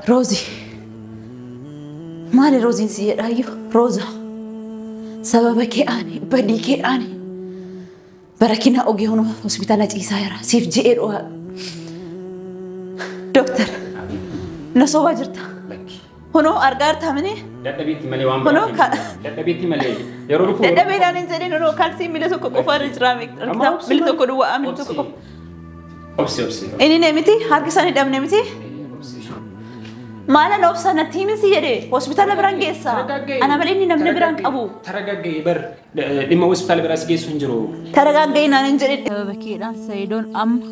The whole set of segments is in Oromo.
Rozi. Maali Roziin si jedhaayyuu? Roza. Sababa kee ani, badii kee ani. Barakina ogee hono hospitaala ciisaa jira. Siif je'ee dhu'a. Dooktar, na sobaa jirta. Hunoo argaa jirtaa mini? Dadhabeetti malee waan Hunoo Dadhabeetti malee yeroo dhufu. Dadhabeedhaan hin jedhin hunoo kalsii miila tokko qofa irra jira. Miila tokko duwwaa miila tokko qofa. Obsi obsi. Inni ne miti harki isaanii dhabne miti. Maalan obsa natti himin si jedhe hospitaala biraan geessa. Ana malee inni namni biraan qabu. Taragagga'ee bar dhimma hospitaala biraas geessu hin jiru. Taragagga'ee naan hin jedhin. Sababa keedhaan Sayidoon amma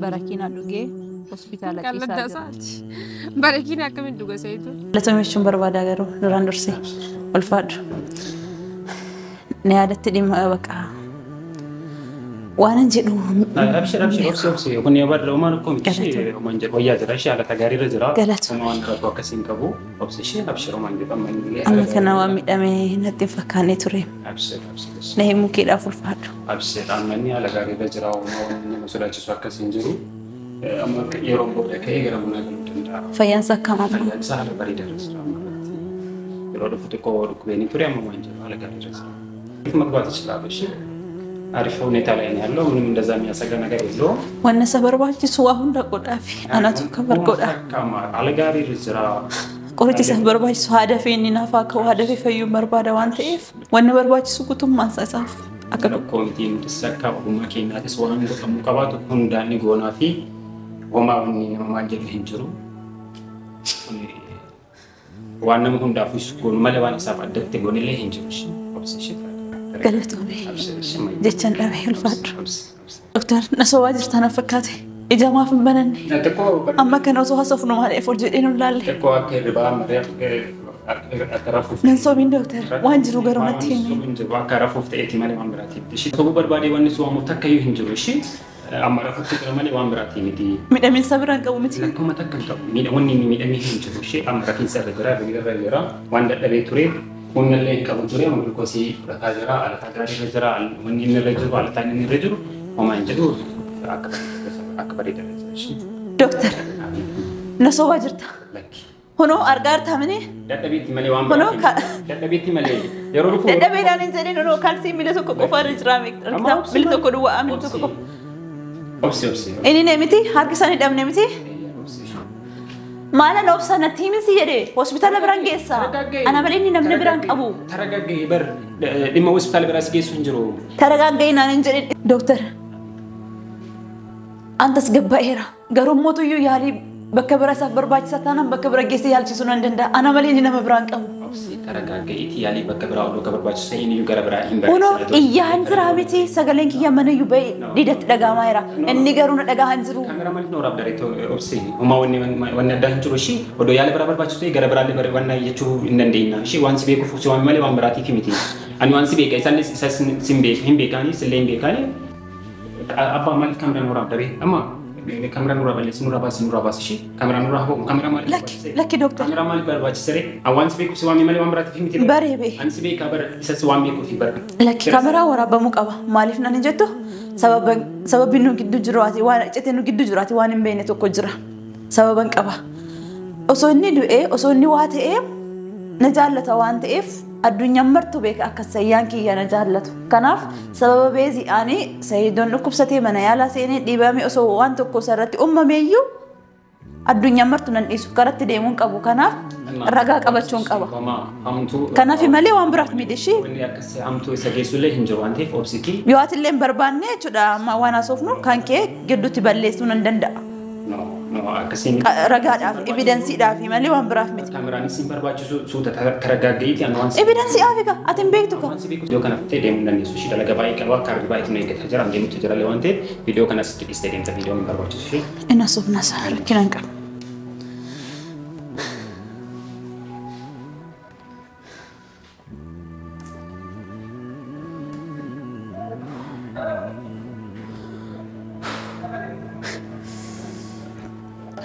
barakina dhugee hospitaala ciisaa jira. Barakina akkamiin dhuga Sayidoon? Galatoomii jechuun barbaada garuu duraan dursee ulfaadhu. Na yaadatti dhimma baqa. Waan hin jedhu. Abshir abshir obsi obsi kun yoo barra uumaan akkoo miti ishee uumaan jedhu wayyaa jira ishee haala gaariirra jira. Galatoomii. Uumaan rakkoo akkasii hin qabu obsi ishee abshir uumaan jedhu amma inni. Amma kana waan miidhame natti hin fakkaanne ture. Abshir abshir. Na himuu keedhaaf ulfaadhu. Abshir amma inni haala gaariirra jira uumaa waan nama sodaachisu akkasii hin jiru. Amma yeroo booda ka'ee gara manaa galuu danda'a. Fayyaan isaa akkam amma? Fayyaan isaa haala bareedaarra jira amma irratti. Yeroo dhufu xiqqoo dhukkubeenii ture amma waan jedhu haala gaariirra jira. መግባት ይችላል። እሺ አሪፍ ሁኔታ ላይ ነው ያለው። ምንም እንደዛ የሚያሰጋ ነገር የለውም። Wanna isa barbaachisu waa hunda godhaafi. Anatu kan godha. Haala gaariirra jira. Qoricha isaaf barbaachisu haada fi inni naaf akka haada fi fayyuun barbaada waan ta'eef wanna barbaachisu guutummaan isaaf akka Rakkoo miti nutis akka ogummaa keenyaatis waan godhamuu qabaatu hundaan ni goonaa fi homaa wanni nama maal jedhu hin jiru. Waan nama hundaaf goonu malee waan isaaf addatti goonillee hin jiru. Obsi ishee. Galatoomii jechaan dhabee ulfaadhu. Dooktar na sobaa jirta na fakkaate. Ija maaf hin bananne. Amma kana osoo haasofnu maaliif ol jedhee nu laalle. Xiqqoo akka hirribaa malee akka rafuuf. Nan sobiin dooktar waan jiru garuu natti himi. Akka rafuuf ta'eeti malee waan biraati. Ishee sobuu barbaadee wanni suwaamuuf takka iyyuu hin jiru. Ishee amma rafuutti jira malee waan biraati miti. Miidhaminsa biraan qabu miti. Lakkuma takka hin qabu. Wanni inni miidhamee hin jiru. Ishee amma rafiinsa irra jira, irra jira. Waan dadhabee ture. Humna illee hin qabu ture amma glukoosii fudhataa jira, alataa gaarii irra jira, wanni inni irra jiru, alataan inni irra jiru, homaa hin jedhu akka bareedaa irra jira. Dooktar, na sobaa jirta. Hunoo argaa jirtaa mini? Dadhabeetti malee waan biraati. Dadhabeetti malee yeroo dhufu. Dadhabeedhaan hin jedhin hunoo kalsii miila tokko qofa irra jira. Miila tokko duwwaa miila tokko qofa. Obsi obsi. Inni ne miti harki isaanii dhabne miti. Maalan obsa natti himin si jedhe hospitaala biraan geessa. Ana malee inni namni biraan qabu. Taragagga'ee bar dhimma hospitaala biraas geessu hin jiru. Taragagga'ee naan hin jedhin. Dooktar, antas gabba'eera. Garuu mootuyyuu yaalii bakka bira isaaf barbaachisaa taanaan bakka bira geessee yaalchisuu nan danda'a. Ana malee inni nama biraan qabu. Obsi taragagga'eeti yaalii bakka biraa odoo barbaachisu ta'e inni gara biraa hin Kunoo iyyaa hin jiraa miti sagaleen kiyya manayyuu ba'e didatti dhaga'amaa jira. Inni garuu na dhagahaa hin jiru. Kaamera maaliif nu waraabda reettoo obsi homaa wanni addaa hin jiru ishii odoo yaala biraa barbaachisu ta'e gara biraallee wanna jechuu hin dandeenya. Ishii waan si beekuuf si waan malee waan biraatiif miti. Ani waan si beeka isaanis isas hin beekaani sillee hin beekaani. Abbaa maaliif kaamera nu waraabda ree amma kaamera nurraa balleessi nurraa baasi nurraa baasi ishii kaamera nurraa hoo kaamera maaliif Lakki lakki dooktar. Kaamera maaliif barbaachise ree waan si beekuuf si waan malee waan biraatiif miti. Baree bee. Ani si beekaa bara isas waan beekuuf bara. Lakki kaameraa waraabamuu qaba. Maaliif nan hin jettu sababni nu gidduu jiru ati waan iccitii nu gidduu jiru ati waan hin beekne tokko jira. Sababan qaba. Osoo inni du'ee osoo inni waa ta'ee na jaallata waan ta'eef addunyaan martuu beeka akka sayyaan kiyya na jaallatu. Kanaaf sababa beezii ani Sayidoon dhukkubsatee mana yaalaa seenee dhiibame osoo waan tokko isarratti uumameeyyuu addunyaan martuu nan dhiisu karatti deemuun qabu. Kanaaf ragaa qabachuun qaba. Kanaaf malee waan biraaf miti ishee. Wanni akkas hamtuu isa geessullee hin jiru waan ta'eef obsitii. Yoo ati illee hin barbaanne jechuudha amma waan haasofnu kan kee gidduutti balleessuu nan danda'a. Ragaadhaaf, evidensiidhaaf malee waan biraaf miti. Kaameraanis hin barbaachisu suuta taragagga'eeti ani waan Evidensiidhaaf egaa ati hin beektu ka. Viidiyoo kana fittee deemuu hin dandeessu. Ishii dalagaa baay'ee qaba kaardi baay'eetu nu eeggataa jira deemutu jira waan ta'eef viidiyoo kana sitti dhiistee deemta viidiyoon hin barbaachisu ishee. Inni soofna isaa rakkina hin qabu.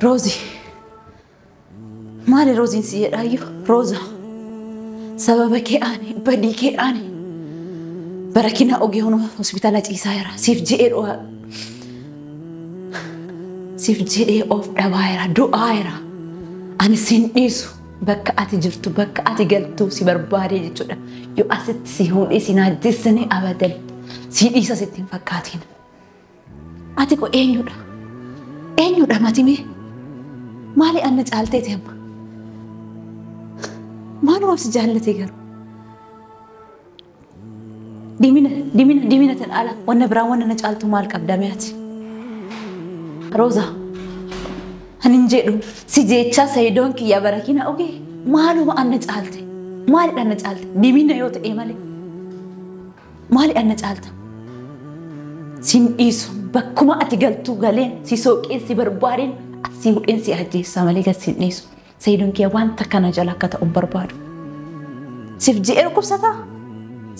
Rozi. Maali Roziin si jedhaayyuu? Roza. Sababa kee ani, badii kee ani. Barakina ogee hono hospitaala ciisaa jira. Siif je'ee dhu'a. Siif jedhee of dhabaayera, du'aayera. Ani sin dhiisu bakka ati jirtu, bakka ati galtu si barbaade jechuudha. Yoo asitti si fuudhee si naajjessanii abadan si dhiisa sitti hin fakkaatiin. Ati ko eenyudha? Eenyudha matimee? Maali anna caalteeti amma? Maalumaaf si jaallate garuu? Dimina, dimina, dimina tan ala wanna biraa wanna na caaltu maal qabda mee ati? Rooza, ani hin jedhu si jechaa Sayidoon kiyya barakina ogee maaluma anna caalte? Maalidha anna caalte? Dimina yoo ta'e malee. Maali anna caalta? Sin dhiisu bakkuma ati galtu galeen si soqeen si barbaadeen asii hudheen si ajjeessaa malee gad sin dhiisu. Sayidoon kiyya wanta kana jala akka ta'u hin barbaadu. Siif je'ee dhukkubsataa?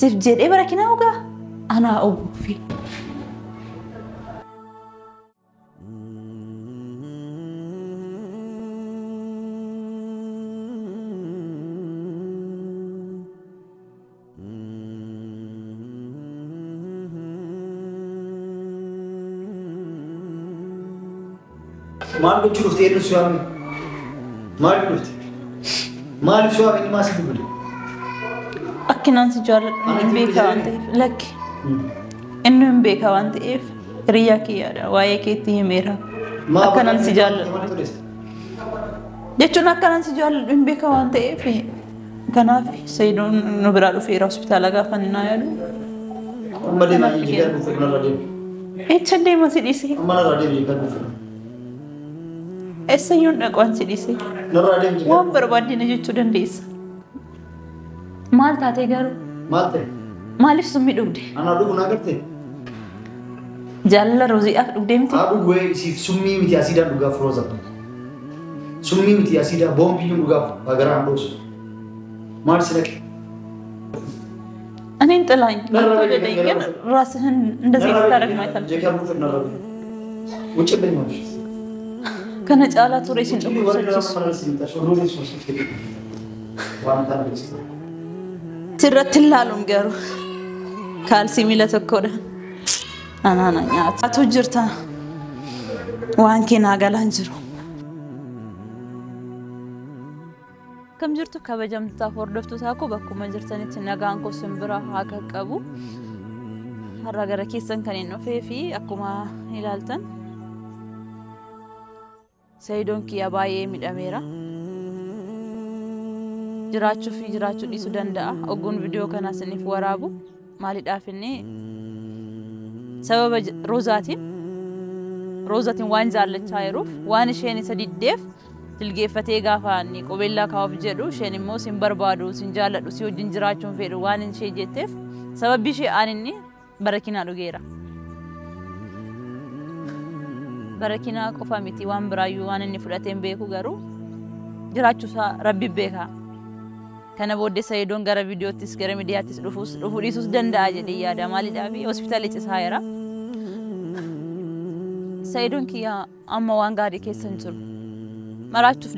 Siif jedhee barakinaa ogaa? Anaa oguufi. Maal gochuu dhufte eenyu si waame? Maaliif dhufte? Maaliif si waame inni maal si dubbate? Akkinaan si jaalladhu hin beekaa waan ta'eef lakki. Inni hin beekaa waan ta'eef hiriyaa kiyyaadha waa'ee keetti himeera. Akkanaan si jaalladhu. Jechuun akkanaan si jaalladhu hin beekaa waan ta'eef kanaaf Sayidoon nu biraa dhufeera hospitaala gaafa inni naa yaadu. Amma deemaa jeeqaa dhufe narra deemi. Echa deema si dhiise? Amma narra deemi jeeqaa dhufe. Eessayyuun dhaqu si dhiise? Narra deemi jeeqaa. Waan barbaadde jechuu dandeessa. Maal taatee garuu? Maal ta'e? Maaliif summii dhugde? Anaa dhugu naa gartee? Jaalala Rooziidhaaf dhugdee miti? Haa dhugu siif summii miti asiidhaan dhugaaf Rooza. Summii miti asiidhaa boombiyyuun dhugaaf bagaraan dhoosu. Maal si dhaqe? እኔን ጥላኝ አትወደደኝ፣ ግን ራስህን እንደዚህ ስታደርግ ማየት አልፈልግም። Kana caalaa ture isin dhukkubsachiisu. Sirratti ilaaluun garuu kaalsii miila tokkodha. Anaana nyaatu. Atu jirta waan kee naa galaan jiru. Akkam jirtu kabajamtootaaf hordoftoota koo bakkuma jirtanitti nagaan koo sin bira haa qaqqabu. Har'a gara keessan kan hin dhufee fi akkuma ilaaltan Sayidoon kiyya baay'ee miidhameera. Jiraachuu fi jiraachuu dhiisuu danda'a. Ogguun viidiyoo kana isiniif waraabu maaliidhaaf inni sababa Roozaatiin waan jaallachaa jiruuf waan isheen isa diddeef tilgeeffatee gaafa inni qubeellaa kaa'uuf jedhu isheen immoo sin barbaadu sin jaalladhu si wajjin jiraachuun fedhu waan ishee jetteef sababbi ishee aan inni barakinaa dhugeera. Barakinaa qofa miti waan biraayyuu waan inni fudhatee hin beeku garuu jiraachuusaa rabbi beeka. Kana booddee Sayidoon gara viidiyoottis gara miidiyaattis dhufuu dhiisuus danda'a jedhee yaada. Maaliidhaaf hospitaala ciisaa jira. Sayidoon kiyya amma waan gaarii keessa hin jiru. Maraachuuf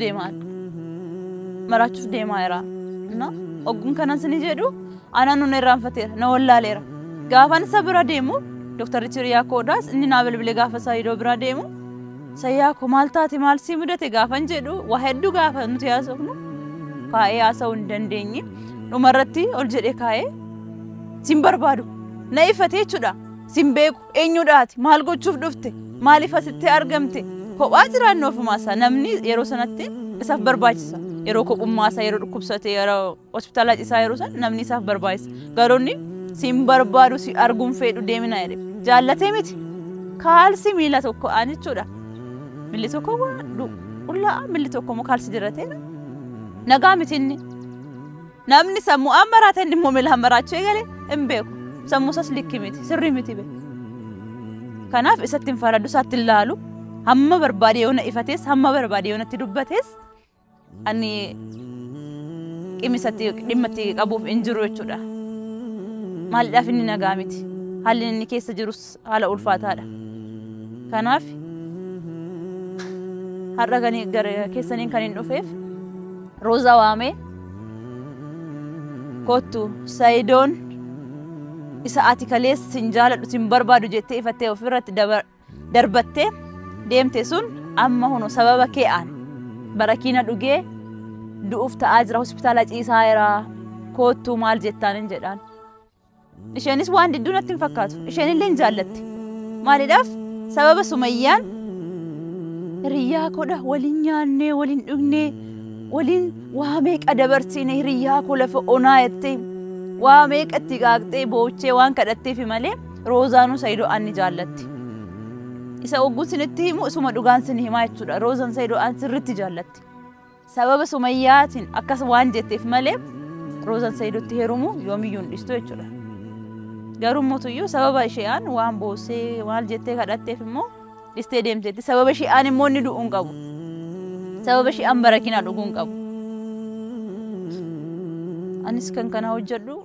deemaa jira. Ogguun kanan sini jedhu anaan nun irraanfateera na wallaaleera. Gaafan isa bira deemu Dooktarri hiriyaa koodhaas inni naa bilbilee gaafa Sayidoo bira deemu Sayyaa koo maal taate maal sii mudate gaafan jedhu waa hedduu gaafa nuti haasofnu kaa'ee haasa'uu hin dandeenye dhumarratti ol jedhee kaa'ee sin barbaadu na ifate jechuudha. Sin beeku eenyudhaati maal gochuuf dhufte maaliif asitti argamte kophaa jiraannu ofumaa isaa namni yeroo sanatti isaaf barbaachisa. Yeroo kophummaa isaa yeroo dhukkubsate yeroo hospitaala ciisaa yeroo sana namni isaaf barbaachisa. Garuu inni sin barbaadu si arguun fedhu deemina jedhe. Jaallatee miti kaalsi miila tokko aan jechuudha. Miilli tokko qullaa miilli tokko immoo kaalsi dirateera. Nagaa miti inni. Namni sammuu maraate inni immoo miila maraachuu eegale hin beeku. Sammuu isaas likki miti sirrii miti beeku. Kanaaf isatti hin faradhu isaatti hin laalu. Hamma barbaade yoo na ifates hamma barbaade yoo natti dubbates ani dhimma itti qabuuf hin jiru jechuudha. Maaliidhaaf inni nagaa miti. Haalli inni keessa jirus haala ulfaataadha. Kanaaf har'a gara keessaniin kan hin dhufeef Roozaa waamee kottu Sayidoon isa ati kaleessa sin jaaladhu sin barbaadu jettee ifattee ofirratti darbattee deemte sun Amma hono sababa kee'aan barakiina dhugee du'uuf ta'aa jira hospitaala ciisaa jira koottuu maal jettaan hin jedhaan. Isheenis waan didduu natti hin fakkaatu. Isheen illee hin jaallatti. Maaliidhaaf sababa Sumayyaan hiriyyaa koodha waliin nyaannee waliin dhugnee waliin waa meeqa dabarsine hiriyyaa koo lafa onaa jettee waa meeqa itti qaaqxee boochee waan kadhatteefi malee Roozaanuu Saayidoo ani jaallatti. Isa ogguun sinitti himu isuma dhugaan sin himaa jechuudha. Roozaan Saayidoo an sirriitti jaallatti. Sababa Sumayyaatiin akkas waan jetteef malee Roozaan Saayidootti heerumu yoomiyyuu hin dhiistu jechuudha. Garuu mootuyyuu sababa ishee'aan waan boossee maal jettee kadhatteef immoo dhistee deemteetti. Sababa ishee'aan immoo inni du'uu hin qabu. Sababa ishee'aan barakina dhuguu hin qabu. Anis kan kana hojjedhu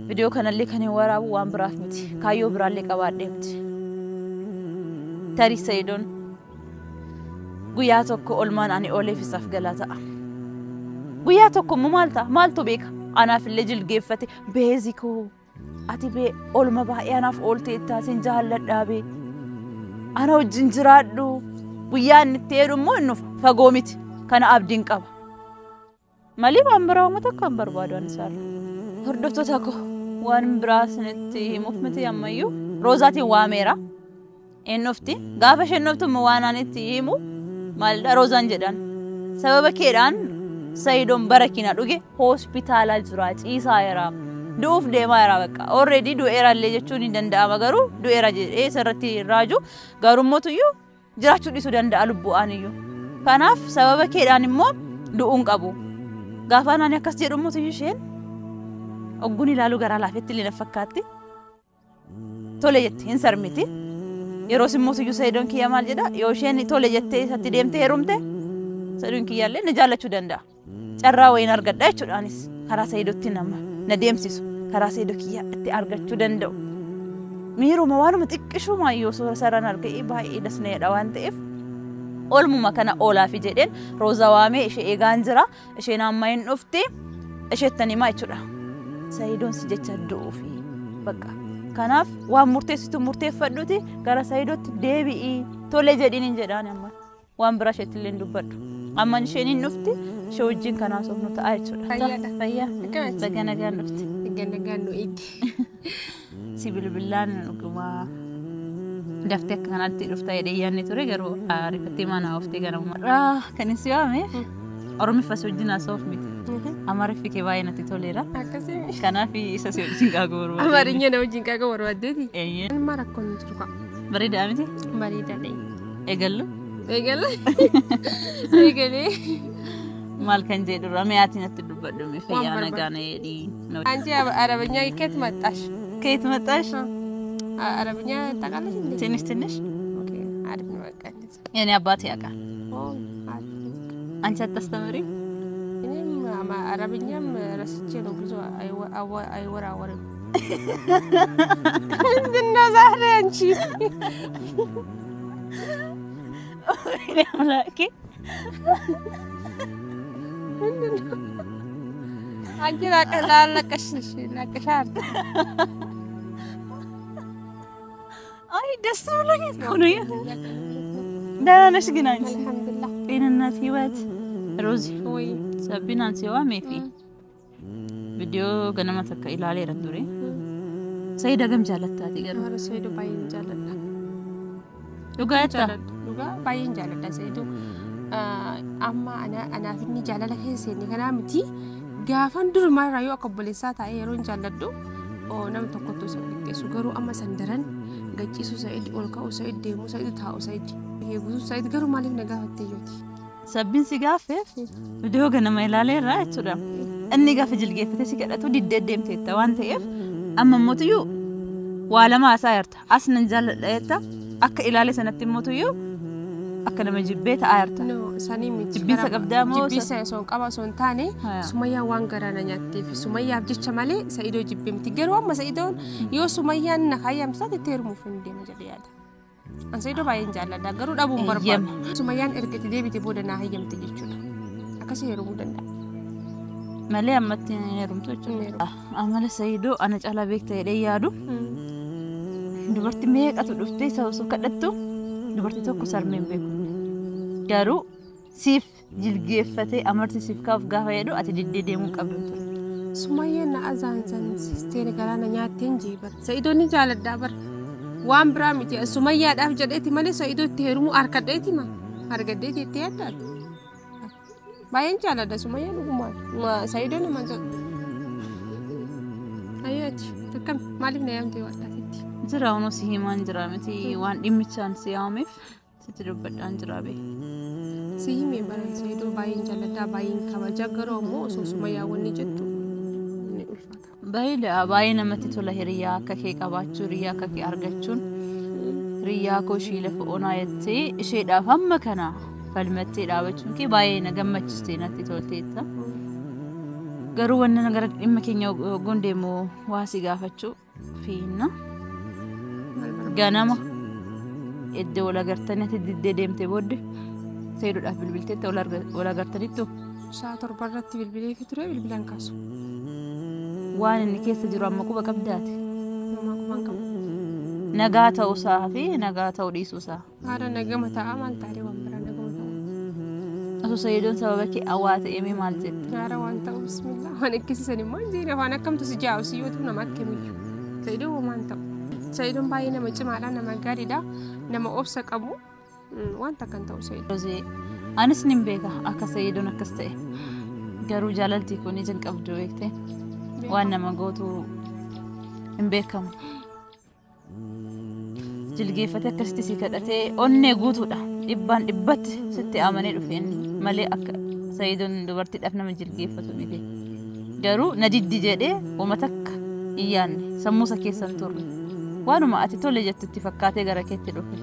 viidiyoo kanallee kan hin waraabu waan biraaf miti. Kaayyoo biraallee qabaadhee miti. Tarii Saayidoon guyyaa tokko olmaan ani ooleef isaaf galaa ta'a. Guyyaa tokko immoo maal ta'a? Maaltu beeka? Anaaf illee jilgeeffate beezi koo ati bee olma baay'ee anaaf oolteetta sin jaalladhaa bee ana wajjin jiraadhu guyyaa inni itti jedhu immoo inni fagoo miti kana abdiin qaba. Malee waan biraa uummata akka hin barbaadu ani isaarra. Hordoftoota koo waan biraa isinitti himuuf miti ammayyuu Roozaatiin waameera. Inni dhufti gaafa isheen dhuftu immoo waan ani itti himu maalidha Roozaan jedhan. Sababa keedhaan Saayidoon barakina dhuge hospitaala jira ciisaa jira. Du'uuf deemaa jira bakka. Already du'eera illee jechuun hin danda'ama garuu du'eera jedhee isarratti raaju garuu mootuyyuu jiraachuu dhiisuu danda'a lubbu'aan iyyuu. Kanaaf sababa keedhaan immoo du'uu hin qabu. Gaafa ani akkas jedhu mootuyyuu isheen ogguun ilaaluu garaa laafetti illee na fakkaatti. Tole jetti hin sarmiti. Yeroo mootuyyuu Saayidoon kiyya maal jedha yoo isheen tole jettee isatti deemtee heerumte Saayidoon kiyya illee na jaallachuu danda'a. Carraa wayiin argadha jechuudha anis karaa Saayidootti nama na deemsisu karaa Saayidoo kiyya itti argachuu danda'u. Miiruma waanuma xiqqishumaa yoo suura sararaan arga'ee baay'ee dasneedha waan ta'eef olmuma kana oolaafi jedheen Roozaa waamee ishee eegaan jira. Isheen amma hin dhufti isheettan himaa jechuudha. Saayidoon si jecha du'uufi bakka. Kanaaf waan murteessitu murteeffadhuuti gara Saayidootti deebi'ii tole jedhiin hin jedhaan amma waan biraa isheetti illee hin dubbadhu. Amma isheen hin dhufti ishee wajjin kan haasofnu ta'a jechuudha. Fayyaadha. Fayyaa. Akkamitti? Baga nagaan dhufti. Baga nagaan nu eegi. Si bilbilaan dhugumaa daftee akka kanaatti dhufta jedhee yaadne ture garuu ariifattee mana ooftee ganama. Kan isin waame Oromiffa si wajjin haasa'uuf miti. Amaariffi kee baay'ee natti toleera. Akkasii. Kanaaf isa si wajjin qaaquu barbaade. Amaarinya na wajjin qaaquu barbaaddeeti. Eeyyee. Maal rakkoon hin jiru kaa. Bareedaa miti? Bareedaadha. Eegallu? Eegala. Eegalee. Maal kan jedhurra mi'aatiin natti dubbadhu mi fayyaa barbaadu. nagaa na jedhii. አንቺ አረበኛ ከየት መጣሽ? ከየት መጣሽ? አረበኛ ታውቃለሽ እንዴ? ትንሽ ትንሽ። ኦኬ አሪፍ ነው። በቃ እንደዛ። የኔ አባት ያውቃል። ኦ አሪፍ ነው። አንቺ አታስተምሪ? እኔም አረብኛም ረስቼ ነው ብዙ አይወራወርም። ምንድን ነው ዛሬ አንቺ? ወይኔ አምላኬ። አንቺ ላለቀሽ ላቀሻል። አይ ደስ ብሎኝ እኮ ነው። ደህና ነሽ ግን አንቺ? አልሐምዱሊላህ። ጤንነት፣ ህይወት ሮዚ ወይ sabbinaan si waamee fi viidiyoo ganama takka ilaaleera ture. Saayid hagam jaallattaati garuu? ኧረ ሰይዶ baay'een jaalladha. Dhugaa jettaa? Dhugaa baay'een jaalladha Saayidoo. Amma anaaf inni jaalala keessa seenne kanaa miti gaafan durumaa irraa yoo akka obboleessaa taa'ee yeroo hin jaalladhu nama tokkotu isa qixxeessu garuu amma san daran gachiisuu Saayid ol ka'uu Saayid deemuu Saayid taa'uu Saayid eeguu Saayid garuu maaliif na gaafatte yooti? Sabbin si gaafeef viidiyoo ganama ilaaleerra jechuudha. Inni gaafa jilgeeffatee si kadhatu diddee deemteetta waan ta'eef amma mootiyyuu waa lama haasaa jirta. As nan jaalladha jetta akka ilaale sanatti mootiyyuu akka nama jibbee ta'aa jirta. No, sanii miti. Jibbiinsa qabdaa moo Jibbiinsa osoo hin qaba osoo hin taane Haa. Sumayyaan waan garaa na nyaatteef Sumayyaaf jecha malee Sa'idoo jibbee miti. Garuu amma Sa'idoon yoo Sumayyaan na kaayyamsaate itti heerumuuf hin deema jedhee yaada. An Sa'idoo baay'een jaalladha garuu dhabuun barbaadu. Sumayyaan erga itti deebite booda na hayyamte jechuudha. Akkasii heerumuu danda'a. Malee ammatti hin heerumtu jechuudha. Amala Sa'idoo ana caalaa beekta jedhee yaadu dubartii meeqatu dhuftee isa osoo kadhattu Dubartii tokko sarmeen beeku. Garuu siif jilgeeffatee amartii siif kaa'uuf gaafa jedhu ati diddee deemuu qabdu ture. Sumayyeen na azaanzan galaana nyaatteen jee bara. Sa'idoon ni jaaladhaa bara. Waan biraa miti sumayyaadhaaf jedheeti malee Sa'idoo itti heerumuu harkadheeti ma argadheeti itti yaaddaati. Baay'een jaaladha sumayyaa dhugumaan. Sa'idoo nama jedhu. Ayyaati akkam maaliif na yaamtee waadhaatitti? Jira onoo si himaan jira miti waan dhimmichaan si yaameef sitti dubbadhaan jira bee. Si himee bara Sa'idoo baay'een jaaladhaa baay'een kabaja garuu ammoo osoo sumayyaa wanni jettu ni ulfaata. Baay'ee namatti tola hiriyaa akka kee qabaachuu hiriyaa akka kee argachuun hiriyaa koo ishee lafa onaa jettee isheedhaaf hamma kana falmattee dhaabachuun kee baay'ee na gammachistee natti tolteetta. Garuu wanni gara dhimma keenya hoggoon deemu waa si gaafachuu fiinna. Ganama iddoo wal agartanii ati diddee deemtee booddee Sa'idoodhaaf bilbilteetta wal agartaniittu. Sa'a 7 irratti bilbilee fi ture bilbilaan kaasu. Waan inni keessa jiru amma quba qabdaati. Namaa qubaan qabu. Nagaa ta'uusaa fi nagaa ta'uu dhiisuusaa. Haadha nagama ta'a maal taa'ee waan biraa nagama ta'a. Osoo Sa'idoon sababa kee hawaa ta'ee mee maal jette? Haadha waan ta'u bismillah waan akkasiisan immoo hin jeen afaan akkamtu si jaa'u si yoo ta'u nama akkamiyyuu. Sa'idoon homaan ta'u. Sa'idoon baay'ee nama cimaadha nama gaariidha nama obsa qabu wanta akkan ta'u Sa'idoon. Anis nin beeka akka Sa'idoon akkas ta'e. Garuu jaalalti kun ija hin qabdu beektee. Waan nama gootu hin beekamu. Jilgeeffatee akkasitti si kadhatee onnee guutuudha. Dhibbaan dhibbatti sitti amanee dhufe inni malee akka Sa'idoon dubartiidhaaf nama jilgeeffatu miti. Garuu na diddi jedhee uummata takka hin yaadne sammuu isa keessa hin turre. Waanuma ati tole jettutti fakkaatee gara keetti dhufe.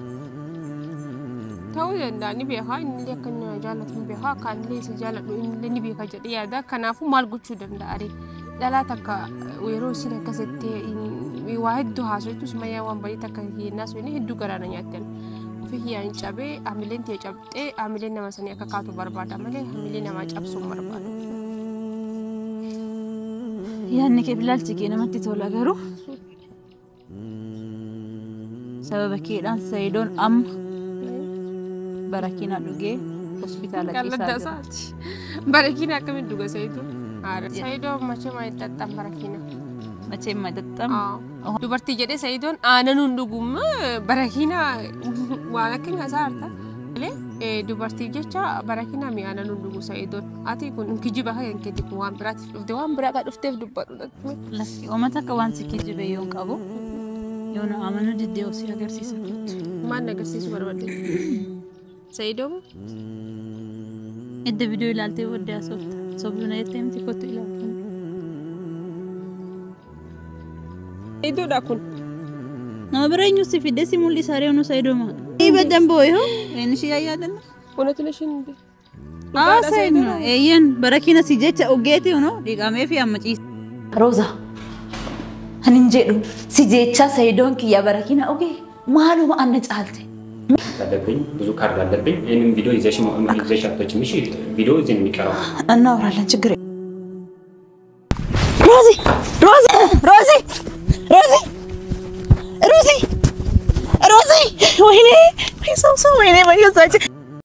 Ta'uu danda'a ni beeka inni akka inni na jaallatu ni beeka akka inni isa jaalladhu inni ni beeka jedhee yaada kanaafuu maal gochuu danda'a ree? Dhalaa takka yeroo isin akkasitti waa hedduu haasoftu sumayyaa waan baay'ee takka hinnaa sun hedduu garaana nyaattan. Ofii hiyyaan cabee hamileen ta'e cabxee hamileen nama sanii akka kaatu barbaada malee hamilee namaa cabsuu hin barbaadu. Yaadni kee ilaalchi kee namatti tola garuu sababa keedhaan Sa'idoon amma barakiina dhugee hospitaala keessa jira. Barakiina akkamitti dhuga Sa'idoon? Sa'idoon machee maa xaxxan barakiina. Machee maa xaxxan? Dubartii jedhee Sa'idoon aanan dhugum barakiina waan akkamii haasaa harta. Dubartiif jecha barakiina mi aanan dhugu Sa'idoon. Ati kun kijiba kan keeti kun waan biraatiif dhufte waan biraa kan dhufteef dubbadhu. Lakki uummata akka waan si kijibe yoo hin qabu yoo na amanuu diddee osii agarsiisa kottu. Maal na agarsiisu barbaadde? Sa'idoon? Edda viidiyoo ilaaltee booddee haasofta. Sobduu na jettee miti kottu ilaaltu. Sa'idoodha kun. Nama bira eenyu si fidee si mul'isa ree onu Sa'idoo maal? Ibaddan boo'ee inni ishee yaaddanna. Wanti isheen Sa'idoon eeyyan barakiina si jecha ogeetii ono dhiqamee fi amma ciisa. Rooza ani hin jedhu si jecha Sa'idoon kiyya barakiina ogee maaluma anna caalte. አለብኝ ብዙ ካርድ አለብኝ። ይሄንን ቪዲዮ ይዘሽ ይዘሽ አትወጪም። እሺ ቪዲዮ እዚህ ነው የሚቀረው። እናወራለን ችግር ሮዚ ሮዚ ሮዚ ሮዚ ሮዚ ሮዚ ወይኔ ሰው ሰው ወይኔ ወይኔ